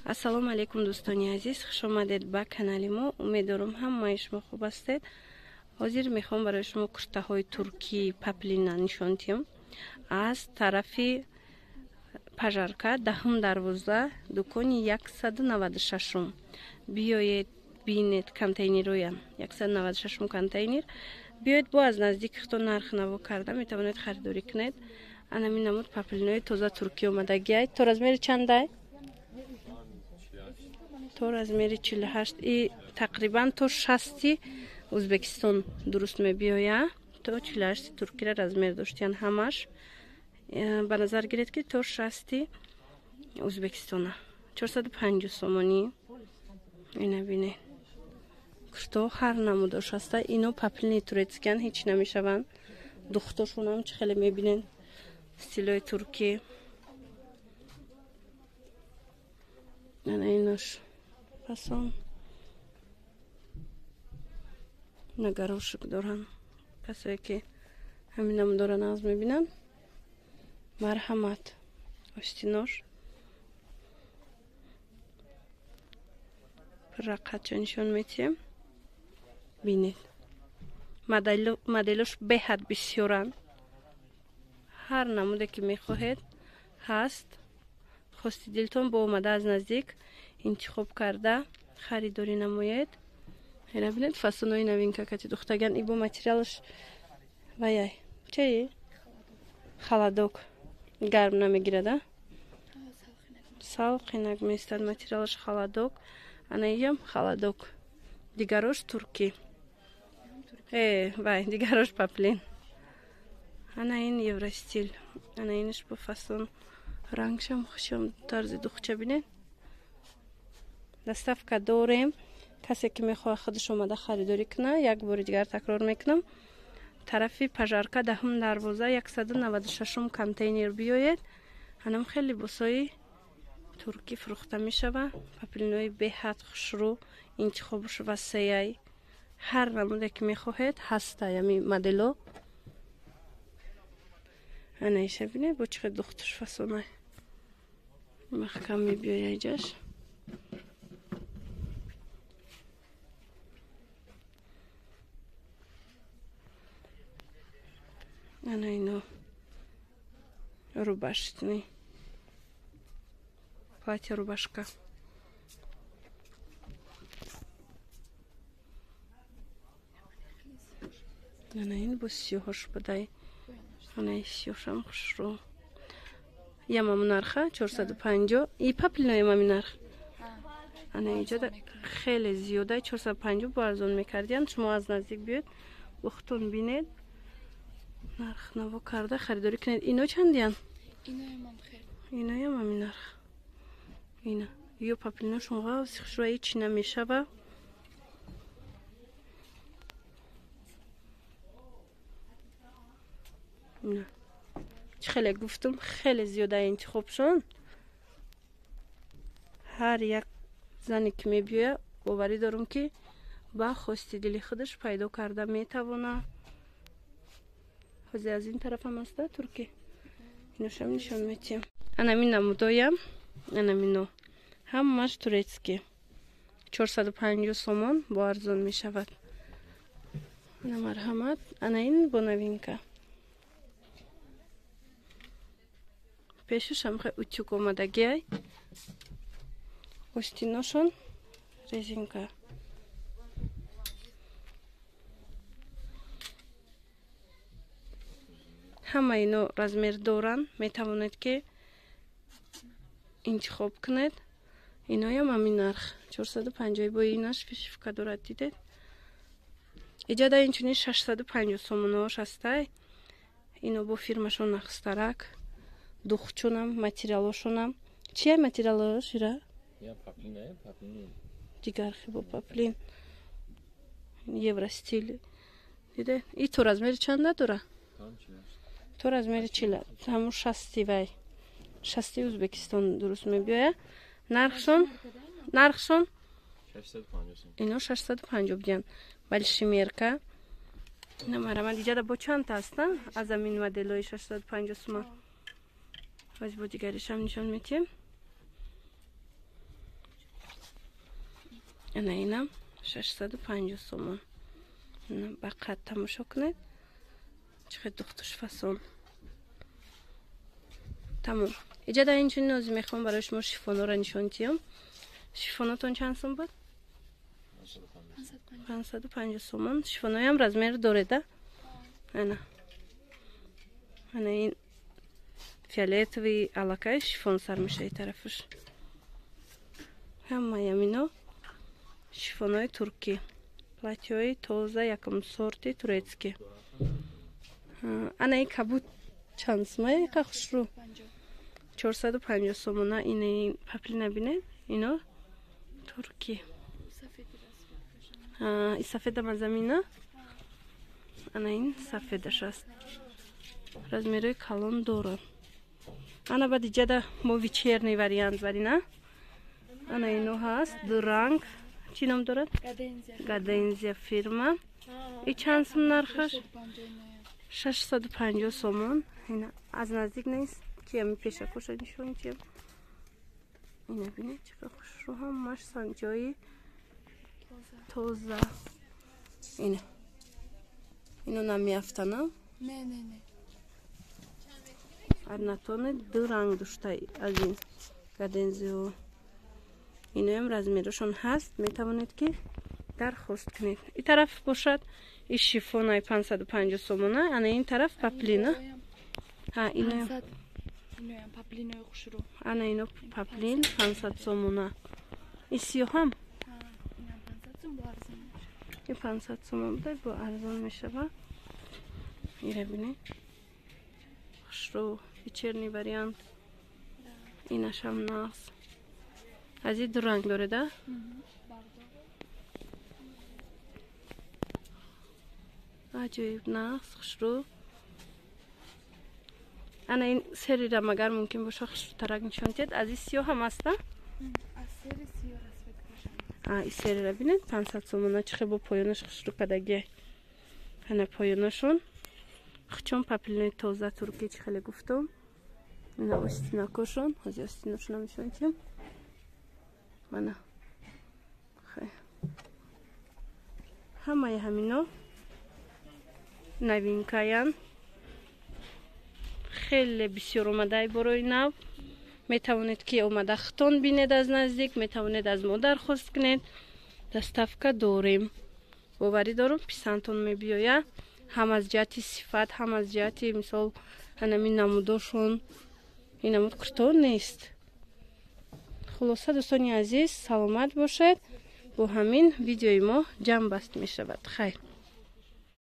Ассалому алайкум, дӯстони азиз, хуш омадед ба канали мо. Умедворам, ҳамаи шумо хуб ҳастед. Ҳозир мехоҳам барои шумо куртаҳои туркии паплина нишон диҳам. Аз тарафи Пожарка, даҳум дарвоза, дукони 196-ум. Биёед, бинед контейнероя. 196-ум контейнер. Биёед, бо аз наздик худтон нарх наво карда метавонед харидорӣ кунед. Анамин намуд паплинои тоза туркӣ омадагиай. То размери чандай? То размери 48 и тақрибан то 60 Ӯзбекистон дуруст мебиёя. То 48 туркира размер доштиян ҳамаш. Ба назар гиред, ки то 60 Ӯзбекистона. 450 сомонӣ. Ина бинед. Курто ҳар намудош ҳаста. Ино паплини турецкиян, ҳеҷ намешаванд. Духтошонам чӣ хеле мебинед. Стилои туркӣ. Ана инош фасон. Нагарошик доранд. Касое ки ҳамин намудора нағз мебинанд, марҳамат. Остинош рақатча нишон метиҳем. Бинед. Моделош беҳад бисёранд. Ҳар намуде ки мехоҳед, ҳаст. Хости дилтон бо омада аз наздик интихоб карда харидорӣ намоед. Ина бинед, фасонои новинка кати духтаган. Ибо материалаш ваяй. Чаи? Холодок. Гарм намегирад, а? Салқинак меистад, материалаш холодок. Ана иям холодок. Дигарош туркӣ. Вай, дигарош паплин. Ана ин евростил. Ана инаш бо фасон, рангшам хушам, тарзи духча бинед. Доставка дорем. Касе ки мехоҳад худаш омада харидорӣ кунад, як бори дигар такрор мекунам. Тарафи Пожарка, даҳум дарвоза, 196-ум контейнер биёед. Анам хеле либосҳои туркӣ фурӯхта мешавад. Паплинои беҳад хушрӯ, интихобаш васеяй. Ҳар намуде ки мехоҳед, ҳастай ами модело. Ана иша бинед, бо чӣ хел духтуш фасонай. Маҳкам мебиёяй ҷаш. Ана ино рубашечный. Платье рубашка. Ана ин бо сиёҳош будай. Ана сиёҳшам хушрӯ. Ямам нарха 450. И паплино ямами нарх. Ана иҷода хеле зиёдай, 450 бо арзон мекардиян. Шумо аз наздик биёед, бо худтон бинед. Нарх наво карда харидорӣ кунед. Ино чандиян? Иноям ҳамин нарх. Ина. Ё паплиношон ғавси хушрӯ, ҳеҷ намешава. Ина. Чӣ хеле гуфтум, хеле зиёда интихобшон. Ҳар як зане ки мебиёяд, боварӣ дорам, ки ба хости дили худаш пайдо карда метавонад. Ҳозир аз ин тарафам аста туркӣ. Иношам нишон метиҳем. Анамин намудоям, анамино. Ҳамааш турецкий. 450 сомон бо арзон мешавад. Ана марҳамат. Ана ин бо новинка. Пешаш ҳам хеле утюг омадагиай. Остиношон резинка. Ҳама ино размер доранд, метавонед ки интихоб кунед. Иноям ҳамин нарх 450, бо инаш вышивка дорад, дидед. Иҷода инчунин 650 сомонаош ҳастай. Ино бо фирмашон нақстарак, духчунам, материалошонам. Чия материалош ира? Дигар хибо паплин. Евростил. Диде? И то размери чанда дора? То размери чила. Ҳамун шасти вай. Шасти Ӯзбекистон дуруст мебиёяд. Нархшон? Нархшон? Ино 650 будиян. Большая мерка. Намарамад иҷада бо чандта ҳастанд? Аз ҳамин моделҳои 650 сума. Боз бо дигаришам нишон метиҳем. Ана инам 650 сомон. Ба қад тамошо кунед. Чӣ хел духтуш фасон. Тамом. Иҷа дар инчунин нози мехоҳам барои шумо шифонҳоро нишон диҳам. Шифонотон чанд сом буд? 550 сомон. Шифонҳоям размер дореда? Ана. Ана ин фиолетовый аллакай шифон сар мешавад тарафаш. Ҳамаи амино шифонҳои туркӣ. Платьҳои тоза якум сорти турецкий. Ана ин кабуд чанд сомон? Яқа хушрӯ. 450 сомона. Ин паплина бинед, ино туркӣ. И сафедам аз амина. Ана ин сафедаш аст. Размерҳои калон дорад. Ана баъд иҷада мо вечерний вариант барина. Ана ино ҳаст ду ранг. Чӣ ном дорад? Гадензия фирма. И чанд сум нархаш? 650 сомон. Ина аз наздик нест, ки ами пешакоша нишон диҳам. Ина бинед чӣ қадр хушрӯ, ҳамаш санҷои тоза. Ина ино намеафтана? Не, не, не. Арнатоне ду ранг дошта аз ин гадензио. Иноям размерашон ҳаст, метавонед ки дархост кунед. И тараф бошад и шифонаи 550 сомона, ана ин тараф паплина. Ҳа, иноям Иноям паплинои хушрӯ. Ана ино паплин 500 сомона. И сиёҳам? Инам 500 сом, бо арзон мешавад. Ин 500 сомон буда, бо арзон мешавад. Ира бинед. Хушрӯ, вечерний вариант. Инашам нағз. Аз ин ду ранг дореда? Аҷоиб нағз, хушрӯ. Ана ин серира магар мумкин боша хушрӯтарак нишон диҳед. Аз ин сиёҳ ҳам аста? Аз сери сиёҳ расцветкашам. И серира бинед, 500 сомона, чӣ хел бо поёнаш хушрӯ кардагиай. Ана поёнашон. Чун паплинои тоза туркӣ чӣ хеле гуфтам. Ина остинакошон, ҳозир остинашонам нишон диҳам. Мана. Ҳамаи ҳамино новинкаян. Хеле бисёр омадаи борои нав. Метавонед ки омада хитон бинед аз наздик, метавонед аз мо дархост кунед. Доставка дорем. Боварӣ дорам, писандтон мебиёяд. Ҳам аз ҷиҳати сифат, ҳам аз ҷиҳати мисол анами намудошон. Ин намуд курто нест. Хулоса дӯстони азиз, саломат бошед. Бо ҳамин видеои мо ҷамъбаст мешавад. Хайр.